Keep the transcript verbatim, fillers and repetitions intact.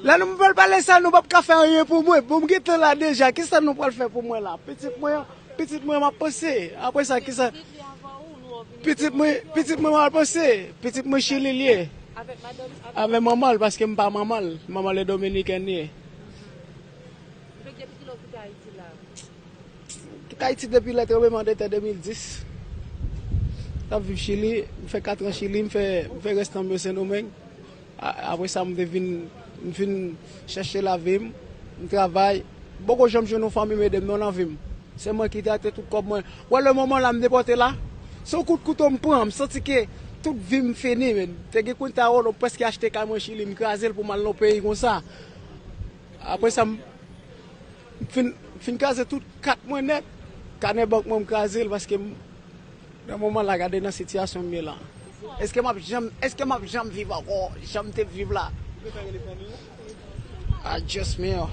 Lè nou pral pale sa, nou p ap ka fè anyen pou mwen. Bon, m gentan la deja. Kisa nou pral fè pou mwen la? Pitit mwen, pitit mwen, m ap panse. Apre sa, kisa? Pitit mwen, pitit mwen, m ap panse. Pitit mwen, Chili l ye. Avè manman l, paske m pa manman l. Manman l e dominikèn li ye. Kit Ayiti depi lè tranbleman de tè de mil dis. M ap viv Chili, m fè kat an Chili, m fè, m fè rès tan m yo Sendomeng. A- Apre sa, m te vin, m vin chèche lavi m, m travay. M poko janm jwenn yon fanmi m ede m non nan vi m. Se mwen ki gate tout kòb mwen. Wè, le moman la, m depòte la. Se yon kout kouto m pran, m santi ke tout vi m fini, men. Te gen kounya, m prèske achte kay mwen Chili, m kraze l pou m al nan peyi konsa. Apre sa, m fin, fin kraze tout kat mwen nèt. Kanè bank mwen, m kraze l paske m, nan moman la, gade nan sitiyasyon m ye la. Èske m ap janm, èske m ap janm viv ankò? Jan m te viv la. Adjèsman.